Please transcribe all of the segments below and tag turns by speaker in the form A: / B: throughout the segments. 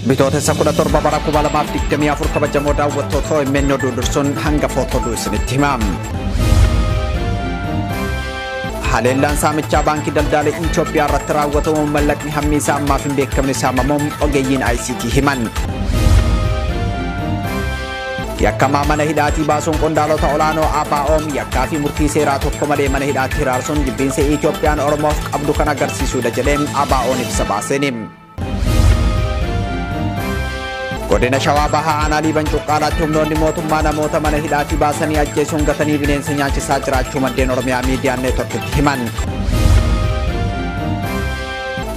A: Bitootessa 17 bara 2024 kabajamoo daawwattoota OMN oduu dursuun hanga footoo isinitti hima. Haleellaan saamichaa baankii daldala Itoophiyaa irratti raawwatamu mallaqni hammi isaa ammaaf hin beekamne saamamuun ogeeyyiin ICT himan. Yakkamaa mana hidhaatii baasuun qondaalota olaanoo ABO'n yakkaa fi murtii seeraa tokko malee mana hidhaatti hiraarsuun jibbiinsa Itoophiyaan Oromoof qabdu kan agarsiisudha jedheen ABO'n ibsa baaseen. Godina Shawaa Bahaa Aanaa Liiban Cuqqaalaatti humnoonni mootummaa namoota mana hidhaatii baasanii ajjeesuun gatanii bineensa nyaachisaa jiraachuu maddeen Oromiyaa Miidiyaa Neetworkitti himan.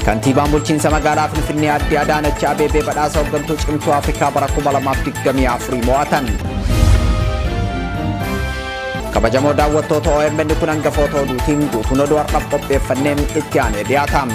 A: Kantiibaan bulchiinsa magaalaa Finfinnee Aadde Adaanach Abeebee badhaasa hooggantuu cimtuu Afrikaa bara 2024 mo'atan. Kabajamoo daawwattoota OMN kun hangafoota oduutiin guutuun oduu har'aaf qopheeffanneen itti aanee dhiyaata.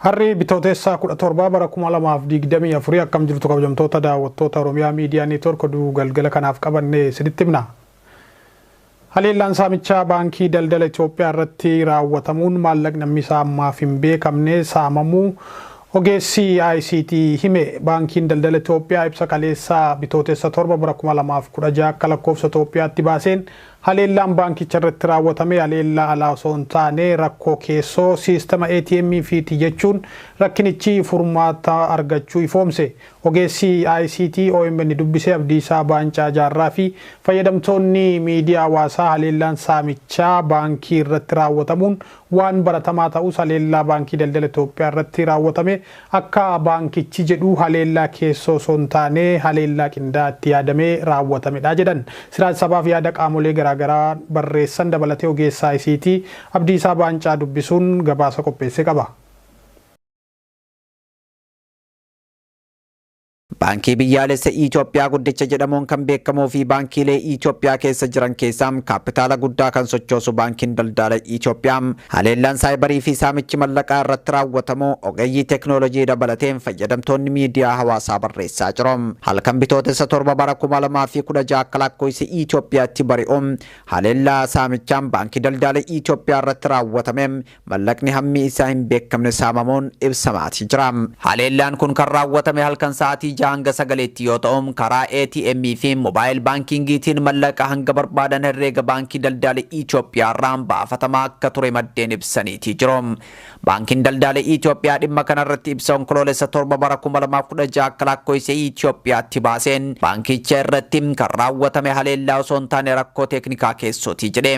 B: Harri bitootessa 17 bara 2024 akkam jirtu kabajamtoota daawwattoota Oromiyaa Miidiyaa Neetwork oduu galgala kanaaf qabanne isinitti himna. Haleellaan saamichaa baankii daldala Itoophiyaa irratti raawwatamuun maallaqni hammi isaa ammaaf hin beekamne saamamuu ogeessi ICT hime. Baankiin daldala Itoophiyaa ibsa kaleessaa bitootessa 7 bara 2016 akka lakkoofsa Itoophiyaatti baaseen haleellaan baankicha irratti raawwatame haleellaa alaa osoo hin taane rakkoo keessoo siistama ATM fiiti jechuun rakkinichi furmaata argachuu ifoomse. Ogeessi ICT OMN dubbisee Abdiisaa Baancaa Jaarraa fi fayyadamtoonni miidiyaa hawaasaa haleellaan saamichaa baankii irratti raawwatamuun waan baratamaa ta'us haleellaa baankii daldala Itoophiyaa irratti raawwatame akka baankichi jedhu haleellaa keessoo osoo hin taane haleellaa qindaa'aatti yaadamee raawwatamedha jedhan. Siraaj Sabaaf yaada qaamolee garaagaraa barreessan dabalatee ogeessa ICT Abdiisaa Baancaa dubbisuun gabaasa qopheesse qaba.
A: Baankii biyyaalessa Itoophiyaa guddicha jedhamuun kan beekamuu fi baankiilee Itoophiyaa keessa jiran keessaa kaapitaala guddaa kan sochoosu baankiin daldala Itoophiyaa haleellaan saayibarii fi saamichi mallaqaa irratti raawwatamu ogeeyyii teeknooloojii dabalateen fayyadamtoonni miidiyaa hawaasaa barreessaa jiru. Halkan bitootessa 7 bara 2016 akka lakkoofsa Itoophiyaatti bari'uun haleellaa saamichaan baankii daldala Itoophiyaa irratti raawwatame mallaqni hammi isaa hin beekamne saamamuun ibsamaatii jira. Haleellaan kun kan raawwatame halkan sa'aatii 6 hanga 9tti yoo ta'u karaa ATM fi moobaayil baankingiitiin mallaqa hanga barbaadan herreega baankii daldala Itoophiyaa irraa baafatamaa akka ture maddeen ibsaniitii jiru. Baankiin daldala Itoophiyaa dhimma kanarratti ibsa onkoloolessa 7 bara 2016 akka lakkoofsa Itoophiyaatti baaseen baankicha irratti kan raawwatame haleellaa osoo hin taane rakkoo teeknikaa keessootii jedhe.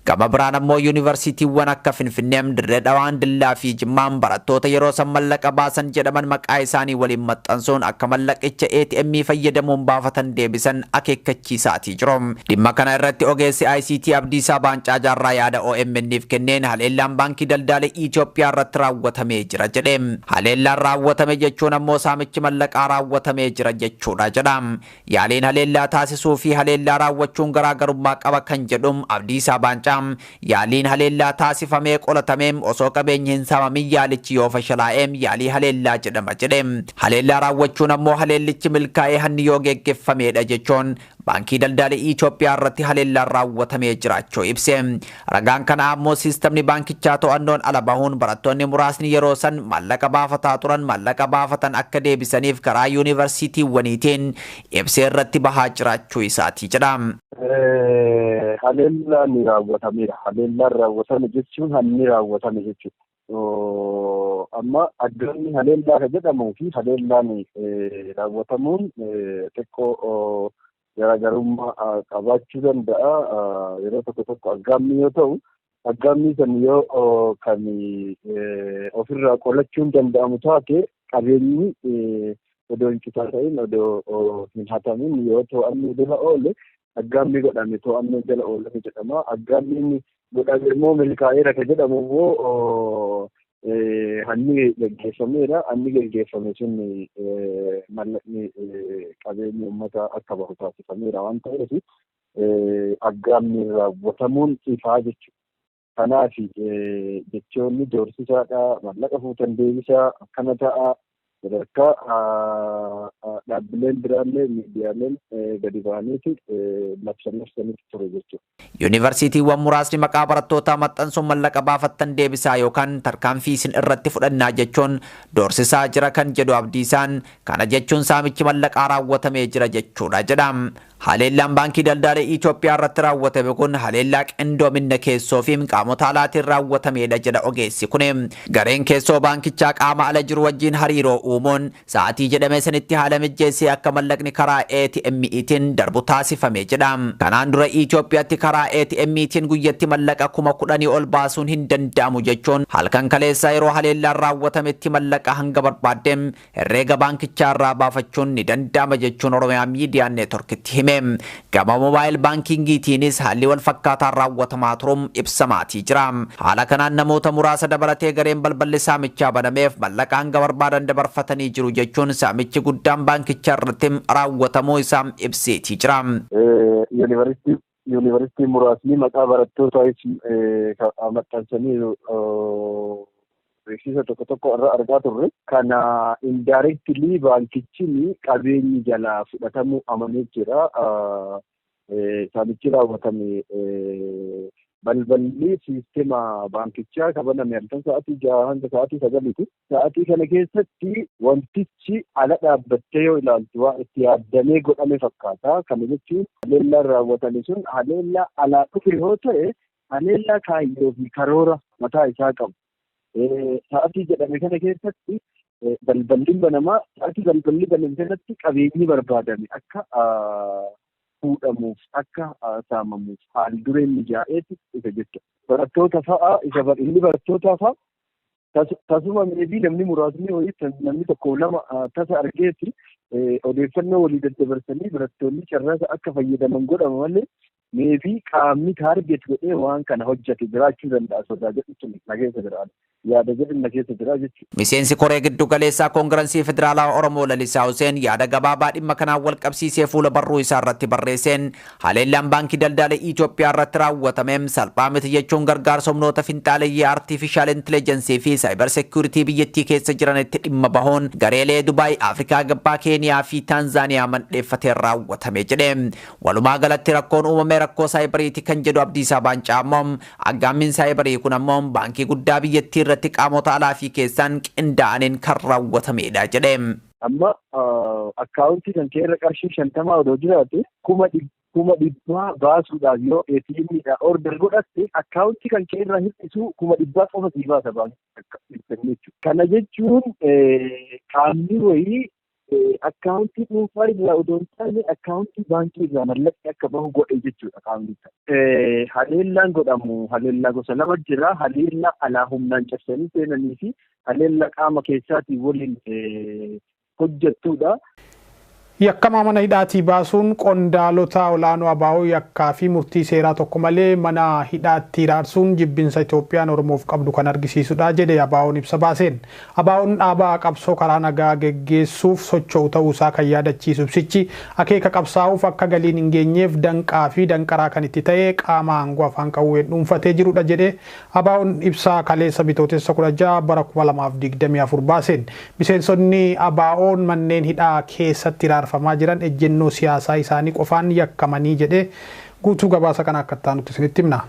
A: Gama biraan ammoo yuunivarsiitiiwwan akka Finfinnee, Dirree Dhawaan, Dillaa fi Jimmaan barattoota yeroo san mallaqa baasan jedhaman maqaa isaanii waliin maxxansuun akka mallaqicha ATM fayyadamuun baafatan deebisan akeekkachiisaatii jiru. Dhimma kana irratti ogeessi ICT Abdiisaa Baancaa Jaarraa yaada OMN'if kenneen haleellaan baankii daldala Itoophiyaa irratti raawwatamee jira jedhe. Haleellaan raawwatame jechuun ammoo saamichi mallaqaa raawwatamee jira jechuudha jedha. Yaaliin haleellaa taasisuu fi haleellaa raawwachuun garaagarummaa qaba kan jedhu Abdiisaa Baancaa yaaliin haleellaa taasifamee qolatamee osoo qabeenyi hin saamamin yaalichi yoo fashalaa'ee yaalii haleellaa jedhama jedhe. Haleellaa raawwachuun ammoo haleellichi milkaa'ee hanni yoo geggeeffamedha jechuun baankii daldala Itoophiyaa irratti haleellaan raawwatamee jiraachuu ibse. Ragaan kana ammoo siistamni baankichaa to'annoon ala bahuun barattoonni muraasni yeroo san maallaqa baafataa turan maallaqa baafatan akka deebisaniif karaa yuunivarsiitiiwwaniitiin ibsee irratti bahaa jiraachuu isaati jedha.
C: Haleellaan raawwatameera. Haleellaan raawwatame jechuun hanni raawwatame jechuudha. Amma addunyi haleellaa kan jedhamuu fi haleellaan raawwatamuun xiqqoo garaagarummaa qabaachuu danda'a. Yeroo tokko tokko aggaammii yoo ta'u, aggaammii san yoo kan ofirraa qolachuun danda'amu taate qabeenyi odoo hin citaa ta'in odoo hin hatamin yoo to'annoo jala oole aggaammii godhame to'annoo jala oolame jedhama. Aggaammiin godhame immoo milkaa'eera kan jedhamu immoo hanni geggeeffameera. Hanni geggeeffame sun mallaqni qabeenyi uummataa akka bahu taasifameera waan ta'eef aggaammii raawwatamuun ifaa jechuudha. Kanaaf jechoonni doorsisaadha, mallaqa fuutan deebisaa, akkana ta'a sadarkaa dhaabbileen biraallee miidiyaaleen gadi ba'aniiti labsanitti ture jechuudha.
A: Yuunivarsiitiiwwan muraasni maqaa barattootaa maxxansuun mallaqa baafattan deebisaa yookaan tarkaanfii isin irratti fudhannaa jechuun doorsisaa jira kan jedhu Abdiisaan, kana jechuun saamichi mallaqaa raawwatamee jira jechuudha jedha. Haleellaan baankii daldala Itoophiyaa irratti raawwatame kun haleellaa qindoominna keessoo fi qaamota alaatiin raawwatamedha jedha ogeessi kun. Gareen keessoo baankichaa qaama ala jiru wajjin hariiroo uumuun sa'aatii jedhame sanitti haala mijeessee akka mallaqni karaa ATM'tiin darbu taasifame jedha. Kanaan dura Itoophiyaatti karaa ATM'tiin guyyatti mallaqa 10,000 ol baasuun hin danda'amu jechuun halkan kaleessaa yeroo haleellaan raawwatametti mallaqa hanga barbaaddem herreega baankichaa irraa baafachuun ni danda'ama jechuun Oromiyaa Miidiyaa Neetworkitti hime. Gama moobaayil baankingiitiinis haalli wal fakkaataan raawwatamaa turuun ibsamaatii jira. Haala kanaan namoota muraasa dabalatee gareen balballi saamichaa banameef mallaqa hanga barbaadan dabarfatanii jiru jechuun saamichi guddaan baankichaa irratti raawwatamuu isaa ibseetii jira.
C: Yuunivarsiitii muraasni maqaa barattootaa maxxansanii beeksisa tokko tokko irra argaa turre. Kana indirectly baankichi qabeenyi jalaa fudhatamuu amanee jira. Saamichi raawwatame balballi siistema baankichaa kabaname halkan sa'aatii 6 hanga sa'aatii 9ti. Sa'aatii kana keessatti wantichi ala dhaabbattee yoo ilaaltu waan itti yaaddamee godhame fakkaata. Kana jechuun haleellaan raawwatame sun haleellaa alaa dhufe yoo ta'e haleellaa kaayyoo fi karoora mataa isaa qabu. Sa'aatii jedhame kana keessatti balballi banamaa, sa'aatii balballi baname kanatti qabeenyi barbaadame akka fuudhamuuf akka saamamuuf haal dureen mijaa'eeti isa jechuudha. Barattoota fa'a isa inni barattoota fa'a tasuma meebii namni muraasni ho'i namni tokko lama tasa argeeti odeeffannoo walii daddabarsanii barattoonni carraasa akka fayyadaman godhama malee meebii qaamni taarget godhee waan kana hojjete jiraachuu danda'a sodaa jedhutu na keessa jira. Yaada jedhu na keessa jira jechuudha.
A: Miseensi koree giddu galeessaa Koongirensii Federaalaa Oromoo Lalisaa Huseen yaada gabaabaa dhimma kanaan wal qabsiisee fuula barruu isaa irratti barreesseen haleellaan baankii daldala Itoophiyaa irratti raawwatameen salphaa miti jechuun gargaarsa humnoota finxaaleyyii artiifishaal intelligensii fi saayibar seekuritii biyyattii keessa jiranitti dhimma bahuun gareelee Dubaay, Afrikaa Gabbaa, Keeniyaa fi Taanzaaniyaa mandheeffatee raawwatame jedhe. Walumaa galatti rakkoon uumame rakkoo saayibariiti kan jedhu Abdiisaa Baancaa ammoo aggaammiin saayibarii kun ammoo baankii guddaa biyyattii irratti qaamota alaa fi keessaan qindaa'aniin kan raawwatamedha jedhe.
C: Amma akkaawuntii kan kee irra qarshii 50 odoo jiraate 100,000 baasuudhaaf yoo ATM'dha order godhatte akkaawuntii kan kee irraa hir'isuu 100,000 qofa sii baasa baankii jechuudha. Kana jechuun qaamni wayii akkaawuntii dhuunfaa irraa odoo hin taane akkaawuntii baankii irraa mallaqni akka bahu godhe jechuudha qaamni. Haleellaan godhamu haleellaa gosa lama jira. Haleellaa alaa humnaan cabsanii seenanii fi haleellaa qaama keessaatiin waliin hojjettudha.
B: Yakkamaa mana hidhaatii baasuun qondaalota olaanoo ABO yakkaa fi murtii seeraa tokko malee mana hidhaatti hiraarsuun jibbinsa Itoophiyaan Oromoof qabdu kan argisiisudha jedhe ABO'n ibsa baaseen. ABO'n dhaabaa qabsoo karaa nagaa geggeessuuf socho'u ta'uusaa kan yaadachiisu ibsichi akeeka qabsaa'uuf akka galiin hin geenyeef danqaa fi danqaraa kan itti ta'e qaama aangoo afaan qawween dhuunfatee jirudha jedhe ABO'n ibsa kaleessa bitootessa 16 bara 2024 baaseen. Miseensonni ABO'n manneen hidhaa keessatti hiraarfamaa jiran ejjennoo siyaasaa isaanii qofaan yakkamanii jedhee guutuu gabaasa kana akka itti isinitti himna.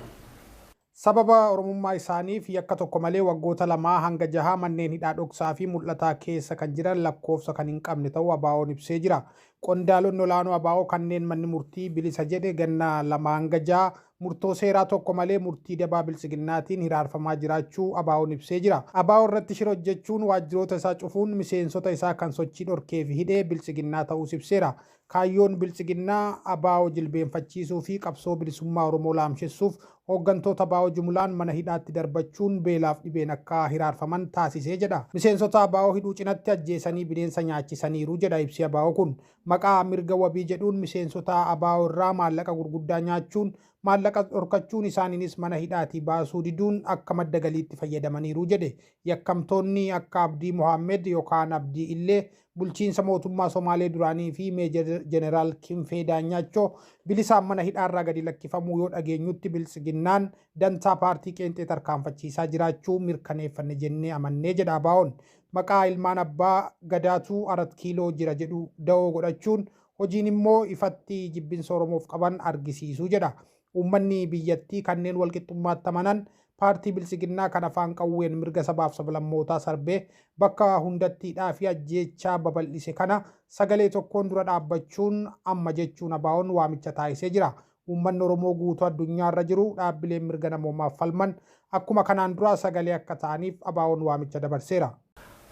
B: Sababa Oromummaa isaaniif yakka tokko malee waggoota 2 hanga 6 manneen hidhaa dhoksaa fi mul'ataa keessa kan jiran lakkoofsa kan hin qabne ta'uu ABO'n ibsee jira. Qondaalonni olaanoo ABO kanneen manni murtii bilisa jedhe ganna 2 hanga 6 murtoo seeraa tokko malee murtii dabaa bilisiginnaatiin hiraarfamaa jiraachuu ABO'n ibsee jira. ABO irratti shira hojjechuun waajjiroota isaa cufuun miseensota isaa kan sochii dhorkee fi hidhee bilisiginnaa ta'uus ibseera. Kaayyoon bilisiginnaa ABO jilbeenfachiisuu fi qabsoo bilisummaa Oromoo laamshessuuf hooggantoota ABO jumlaan mana hidhaatti darbachuun beelaaf dhibeen akka hiraarfaman taasisee jedha. Miseensota ABO hidhuu cinatti ajjeesanii bineensa nyaachisaniiru jedha ibsi ABO kun. Maqaa mirga wabii jedhuun miseensota ABO irraa maallaqa gurguddaa nyaachuun Maallaqa dhorkachuun isaaniinis mana hidhaatii baasuu diduun akka madda galiitti fayyadamaniiru jedhe. Yakkamtoonni akka Abdii Mohaammed yookaan Abdii Illee bulchiinsa mootummaa Somaalee duraanii fi Meejar Jeneraal Kinfee Daanyaachoo bilisaan mana hidhaarraa gadi lakkifamuu yoo dhageenyutti biltsiginnaan dantaa paartii qeenxee tarkaanfachiisaa jiraachuu mirkaneeffanne jennee amannee jedha ABO'n. Maqaa ilmaan abbaa gadaatu Arat Kiiloo jira jedhu da'oo godhachuun hojiin immoo ifatti jibbinsa Oromoof qaban argisiisuu jedha. Uummanni biyyattii kanneen walqixxummaatti amanan paartii biltsiginnaa kan afaan qawween mirga sabaaf sablammootaa sarbee bakka hundatti hidhaa fi ajjeechaa babal'ise kana sagalee tokkoon dura dhaabbachuun amma jechuun ABO'n waamicha taasisee jira. Uummanni Oromoo guutuu addunyaarra jiru dhaabbileen mirga namoomaaf falman akkuma kanaan dura sagalee akka ta'aniif ABO'n waamicha dabarseera.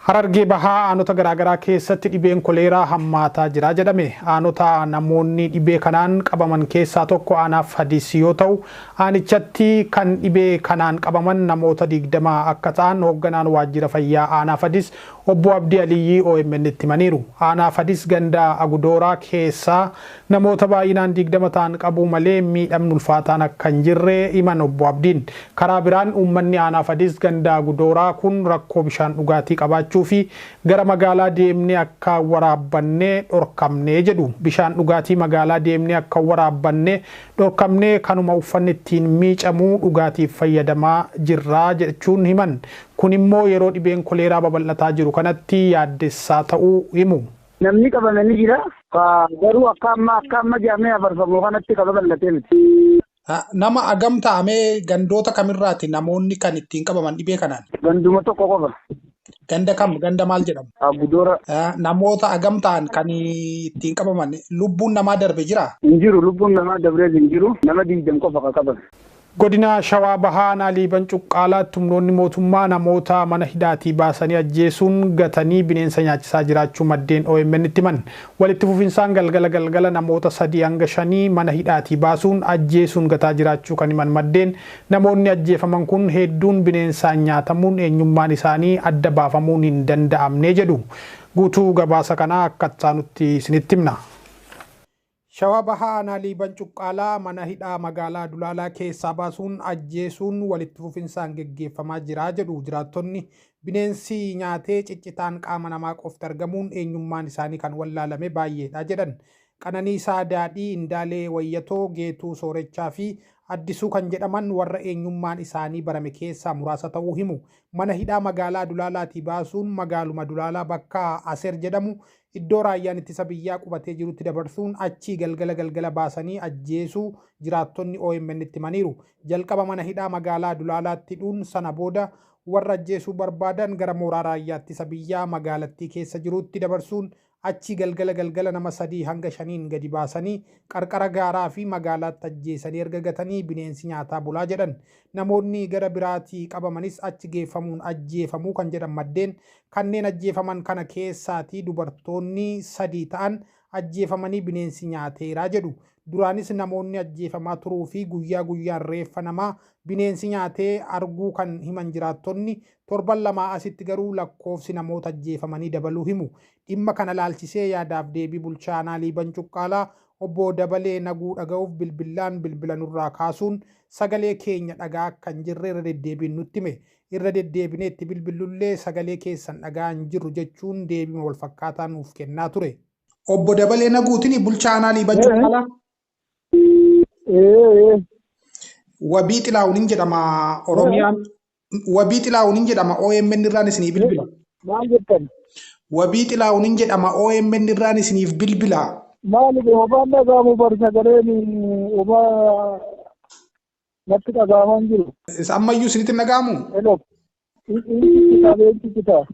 B: Harargee Bahaa aanota garaagaraa keessatti dhibeen koleeraa hammaataa jira jedhame. Aanota namoonni dhibee kanaan qabaman keessaa tokko aanaaf Hadis yoo ta'u, aanichatti kan dhibee kanaan qabaman namoota 20 akka ta'an hoogganaan waajjira fayyaa aanaaf Hadis obbo Abdii Aliyyii OMN itti himaniiru. Aanaaf Hadis ganda Agudooraa keessaa namoota baay'inaan 20 ta'an qabu malee miidhamni ulfaataan akka hin jirre himan obbo Abdiin. Karaa biraan uummanni aanaaf Hadis ganda Agudooraa kun rakkoo bishaan dhugaatii qabaachuu fi gara magaalaa deemnee akka waraabbannee dhorkamnee jedhu. Bishaan dhugaatii magaalaa deemnee akka waraabbannee dhorkamnee kanuma uffanni ittiin miicamuu dhugaatiif fayyadamaa jirraa jechuun himan. Kun immoo yeroo dhibeen koleeraa babal'ataa jiru kanatti yaaddessaa ta'uu himu.
D: Namni qabame ni jira. Garuu akka amma jedhamee afarfamu kanatti ka babal'atee miti.
B: Nama agam ta'amee gandoota kamirraati namoonni kan ittiin qabaman dhibee kanaan?
D: Ganduma tokko qofa.
B: Ganda kam? Ganda maal jedhamu?
D: Agudoora.
B: Namoota agam ta'an kan ittiin qabaman lubbuun namaa darbe jira?
D: Hin jiru, lubbuun namaa darbee hin jiru. Nama 20 qofa ka qabame.
B: Godina Shawaa Bahaa aanaa Liiban Cuqqaalaatti humnoonni mootummaa namoota mana hidhaatii baasanii ajjeesuun gatanii bineensa nyaachisaa jiraachuu maddeen OMN itti himan. Walitti fufinsaan galgala galgala namoota 3 hanga 5 mana hidhaatii baasuun ajjeesuun gataa jiraachuu kan himan maddeen namoonni ajjeefaman kun hedduun bineensaan nyaatamuun eenyummaan isaanii adda baafamuun hin danda'amne jedhu. Guutuu gabaasa kanaa akka nutti isinitti himna. Shawaa Bahaa aanaa Liiban Cuqqaalaa mana hidhaa magaalaa Dulaalaa keessaa baasuun ajjeesuun walitti fufinsaan geggeeffamaa jira jedhu jiraattonni. Bineensi nyaatee ciccitaan qaama namaa qofti argamuun eenyummaan isaanii kan wallaalame baay'eedha jedhan. Qananiisaa Daadhii, Indaalee Wayyatoo, Geetuu Soorechaa fi Addisuu kan jedhaman warra eenyummaan isaanii barame keessaa muraasa ta'uu himu. Mana hidhaa magaalaa Dulaalaatii baasuun magaaluma Dulaalaa bakka Aser jedhamu iddoo raayyaan ittisa biyyaa qubatee jirutti dabarsuun achii galgala galgala baasanii ajjeesuu jiraattonni OMN itti himaniiru. Jalqaba mana hidhaa magaalaa Dulaalaatti hidhuun sana booda warra ajjeesuu barbaadan gara mooraa raayyaa ittisa biyyaa magaalattii keessa jirutti dabarsuun achii galgala galgala nama 3 hanga 5 gadi baasanii qarqara gaaraa fi magaalaatti ajjeesanii erga gatanii bineensi nyaataa bulaa jedhan. Namoonni gara biraatii qabamanis achi geeffamuun ajjeefamuu kan jedhan maddeen kanneen ajjeefaman kana keessaatii dubartoonni 3 ta'an ajjeefamanii bineensi nyaateeraa jedhu. Duraanis namoonni ajjeefamaa turuu fi guyyaa guyyaan reeffa namaa bineensi nyaatee arguu kan himan jiraattonni torban 2 asitti garuu lakkoofsi namoota ajjeefamanii dabaluu himu. Dhimma kana laalchisee yaadaaf deebii bulchaa aanaa Liiban Cuqqaalaa obbo Dabalee Naguu dhaga'uuf bilbilaan bilbila nurraa kaasuun sagalee keenya dhagaa akka hin jirre irra deddeebiin nutti hime. Irra deddeebinee itti bilbilullee sagalee keessan dhagaa hin jirru jechuun deebii wal fakkaataa nuuf kennaa ture. Obbo Dabalee Naguutiin bulchaa aanaa Liiban Cuqqaalaa. Wabii Xilaawuniin jedhama Oromiyaan. Wabii Xilaawuniin jedhama OMN irraan isiniif bilbila.
D: Maal jettan?
B: Wabii Xilaawuniin jedhama OMN irraan isiniif bilbila.
D: Maali hobaan dhaga'amu bar sagaleen hobaa natti dhaga'amaa hin jiru.
B: Ammayyuu isinitti hin dhaga'amu?
D: Hello. Inni citaa.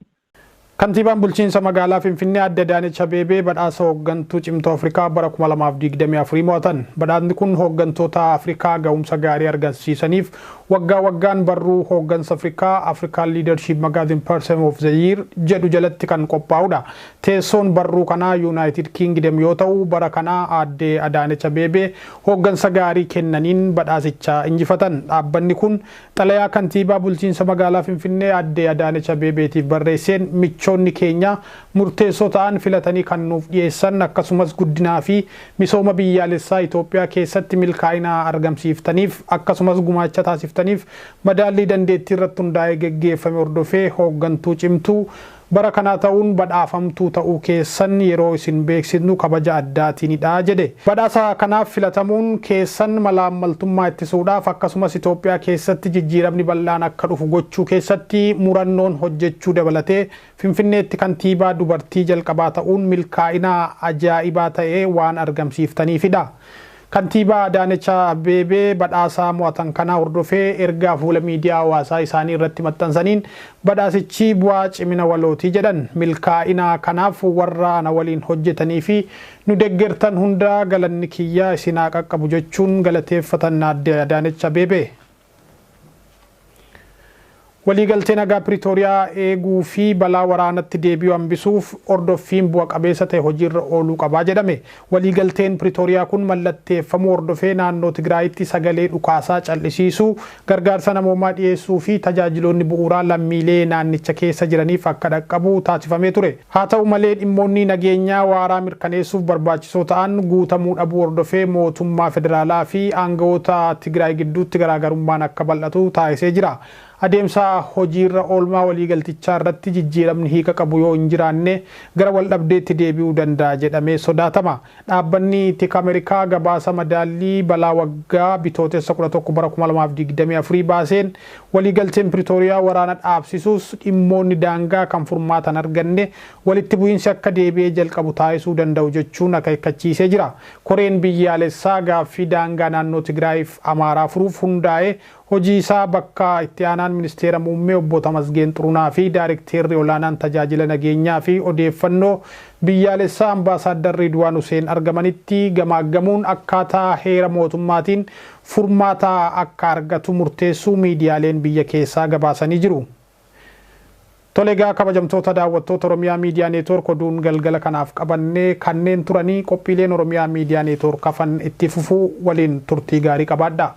B: Kantiibaan bulchiinsa magaalaa Finfinnee Aadde Adaanech Abeebee badhaasa hooggantuu cimtuu Afrikaa bara 2024 mo'atan. Badhaasni kun hooggantoota Afrikaa ga'umsa gaarii argamsiisaniif Waggaa waggaan barruu hooggansa Afrikaa African Leadership Magazine Person of the Year jedhu jalatti kan qophaa'udha. Teessoon barruu kanaa United Kingdom yoo ta'u, bara kanaa aadde Adaanech Abeebee hooggansa gaarii kennaniin badhaasicha injifatan. Dhaabbanni kun xalayaa kantiibaa bulchiinsa magaalaa Finfinnee aadde Adaanech Abeebeetiif barreesseen, michoonni keenya murteessoo ta'an filatanii kan nuuf dhiyeessan, akkasumas guddinaa fi misooma biyyaalessaa Itoophiyaa keessatti milkaa'ina argamsiiftaniif, akkasumas gumaacha taasiftaniif, madaallii dandeettii irratti hundaa'ee geggeeffame hordofee hooggantuu cimtuu bara kanaa ta'uun badhaafamtuu ta'uu keessan yeroo isin beeksisnu kabaja addaatiinidha jedhe. Badhaasa kanaaf filatamuun keessan malaammaltummaa ittisuudhaaf, akkasumas Itoophiyaa keessatti jijjiiramni bal'aan akka dhufu gochuu keessatti murannoon hojjechuu dabalatee, Finfinneetti kantiibaa dubartii jalqabaa ta'uun milkaa'ina ajaa'ibaa ta'e waan argamsiiftaniifidha. Kantiibaa Adaanech Abeebee badhaasaa mo'atan kanaa hordofee ergaa fuula miidiyaa hawaasaa isaanii irratti maxxansaniin, badhaasichi bu'aa cimina walootii jedhan. Milkaa'ina kanaaf warra ana waliin hojjetanii fi nu deeggartan hunda galanni kiyyaa isin haa qaqqabu jechuun galateeffatan aadde Adaanech Abeebee. Waliigaltee nagaa Piriitooriyaa eeguu fi balaa waraanatti deebi'uu hambisuuf hordoffiin bu'a qabeessa ta'e hojiirra ooluu qabaa jedhame. Waliigalteen Piriitooriyaa kun mallatteeffamuu hordofee naannoo Tigraayitti sagalee dhukaasaa cal'isiisuu, gargaarsa namoomaa dhiyeessuu fi tajaajiloonni bu'uuraa lammiilee naannicha keessa jiraniif akka dhaqqabu taasifamee ture. Haa ta'u malee, dhimmoonni nageenyaa waaraa mirkaneessuuf barbaachisoo ta'an guutamuu dhabuu hordofee mootummaa federaalaa fi aangawoota Tigraay gidduutti garaagarummaan akka bal'atu taasisee jira. Adeemsa hojiirra oolmaa waliigaltichaa irratti jijjiiramni hiika qabu yoo hin jiraanne gara wal dhabdeetti deebi'uu danda'a jedhamee sodaatama. Dhaabbanni Tika Ameerikaa gabaasa madaallii balaa waggaa Bitootessa 11 bara 2024 baaseen, waliigalteen Piriitooriyaa waraana dhaabsisuus dhimmoonni daangaa kan furmaatan arganne walitti bu'iinsi akka deebi'ee jalqabu taasisuu danda'u jechuun akeekkachiisee jira. Koreen biyyaalessaa gaaffii daangaa naannoo Tigraayiif Amaaraa furuuf hundaa'e hojii isaa bakka itti aanaan ministeera muummee obbo Tamasgeen Xurunaa fi daarekteerri olaanaan tajaajila nageenyaa fi odeeffannoo biyyaalessaa ambaasaaddar Ridwaan Huseen argamanitti gamaaggamuun akkaataa heera mootummaatiin furmaata akka argatu murteessuu miidiyaaleen biyya keessaa gabaasanii jiru. Tole egaa, kabajamtoota daawwattoota Oromiyaa Miidiyaa Neetwoork, oduun galgala kanaaf qabannee kanneen turanii. Qophiileen Oromiyaa Miidiyaa Neetwoork hafan itti fufuu waliin turtii gaarii qabaadha.